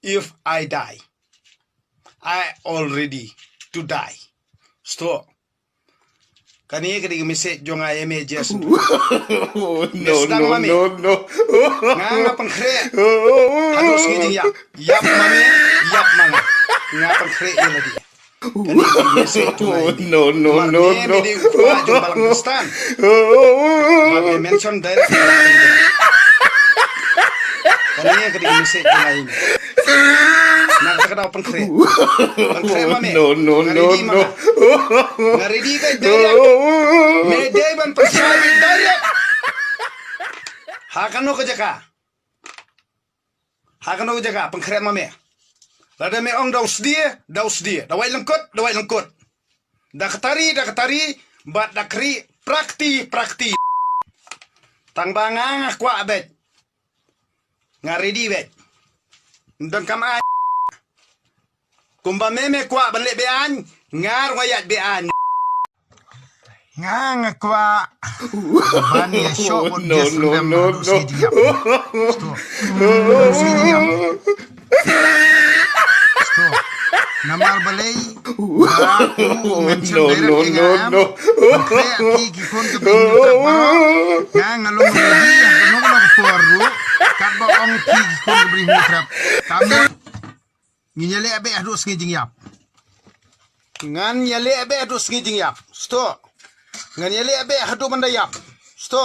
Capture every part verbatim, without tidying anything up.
if I die. I already to die. Sto. Kane ka dei ka message jong nga ïa me Jason. No, no, no, no. Nga nga pynkhreh. Haduh sngi jingïap. Ïap ma me, ïap ma nga. Nga pynkhreh ïa lade. Kane ka dei ka message jong nga ïa me. No, no, no, no. Dei u kpa jong balang Khristan. Ba me mention direct. Kane ka dei ka message jong nga ïa me. Na kata ka daw pynkhreh. Pynkhreh ma me. No, no, no, no. Nga ready beit direct. Me dei ban pynshai beit direct. Ha kano ka jaka. Ha kano ka jaka pynkhreh ma me. Lada me ong da u sdie, da u sdie. Da wai lyngkut, da wai lyngkut. Da ka tari, da ka tari. Bad da ka ri, prakti, prakti. Tang ba nga nga kwah beit. Nga ready beit. Don kam ai. Kumba me me kwah ban leh be-aiñ, nga ruh nga ïaid be-aiñ. Nga nga kwah ban ïa shoh bad ïa sendem haduh sngi jingïap. Sto. Haduh sngi jingïap. Sto. Namar balei ba u mention direct ïa nga em. Khreh ïa phi ki khun ka Bri Hynñiewtrep baroh. Nga nga long ready ïa kano kano ka por ruh. Katba ong phi ki khun ka Bri Hynñiewtrep. Tang ngin ïaleh beit haduh sngi jingïap. Ngan ïaleh beit haduh sngi jingïap. Sto. Ngan ïaleh beit haduh ban da ïap. Sto.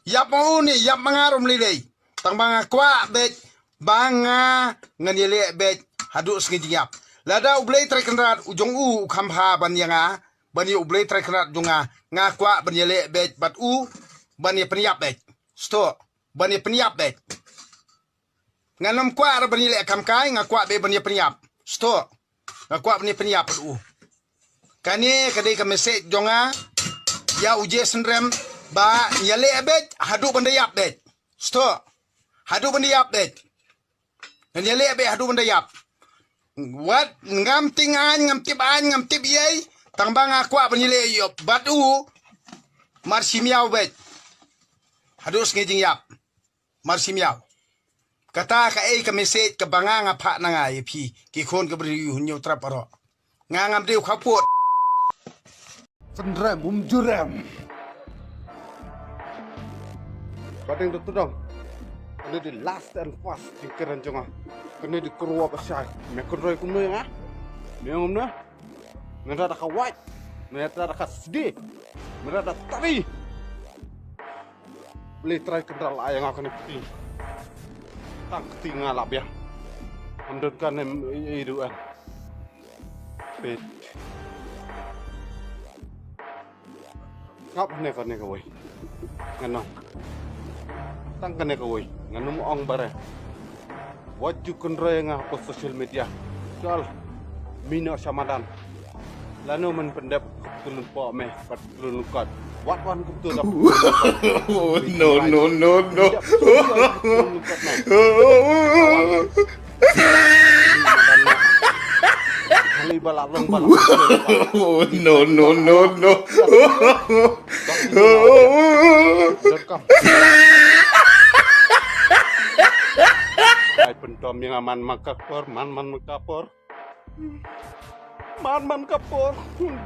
Ïap ma u ne ïap ma nga ruh ym lei lei. Tang ba nga kwah beit ba nga ngan ïaleh beit haduh sngi jingïap. Lada U Blei Trai Kynrad u jong u u kham bha ban ïa nga, ban ïa U Blei Trai Kynrad jong nga, nga kwah ban ïaleh beit bad u, ban ïa pynïap beit. Sto. Ban ïa pynïap beit. Ngan ym kwah ruh ban ïaleh kam kai, nga kwah beit ban ïa pynïap. Sto. Nga kwah ban ïa pynïap bad u. Kane ka dei ka message jong nga ïa u Jason Rem ba ngan ïaleh beit haduh ban da ïap beit. Sto. Haduh ban da ïap beit. Ngan ïaleh beit haduh ban da ïap. Wat ngam tieng aiñ, ngam tip aiñ, ngam tip ei. Tang ba nga kwah ban ïaleh ïop bad u. Mar shi miaw beit. Haduh sngi jingïap. Mar shi miaw. Kata kaei ka message kaba nga nga phah na nga ïa phi ki khun ka Bri Hynñiewtrep baroh. Nga ngam dei u khappud. Synrem um jurem. Ba dang da tudong. Kane dei last and first jingkren jong nga. Kane dei kyrwoh ba shai. Me kynroi kumno ïa nga? Me ong kumno? Mynta da ka wait, mynta da ka sdie, mynta da tari. Blei Trai Kynrad la ai ïa nga kane kti. Tang kti nga la biang. Ym don kane ei ei ruh. Peit. Ngap ne kane kawei. Ngan ong. Tang kane kawei. Ngan ym ong bare. Wat ju kynroi ïa nga ha social media. Jol. Mih noh sha madan. Lano men pyndep ka pyntulun poh me bad pyntulun lyngkot. Wat wan kumto da pyntulun lyngkot. No, no, no, no. Pyndep ka pyntulun lyngkot me. Hali ba la long ba la. No, no, no, no. Dot com. Ai pyntom ïa nga man man ka por, man man ka por. Man man ka por,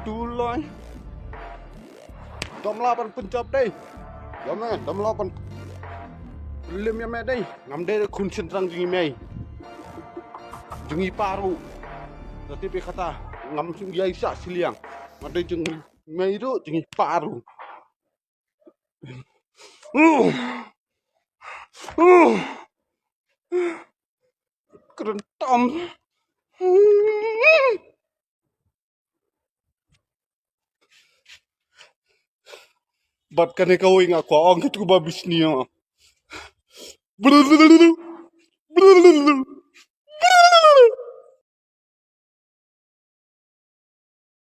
duloi. Dom lah ban pynjop dei. Dom eh, dom lah ban lim ïa me dei. Ngam dei khun shynrang jong i mei. Jong i pa ruh. Te tip ïa kata, ngam shu ïai sah shiliang. Ngam dei jong i mei ruh, jong i pa ruh. Kren tam. Bad kane kawei nga kwah ong kito ba bishni ïa nga.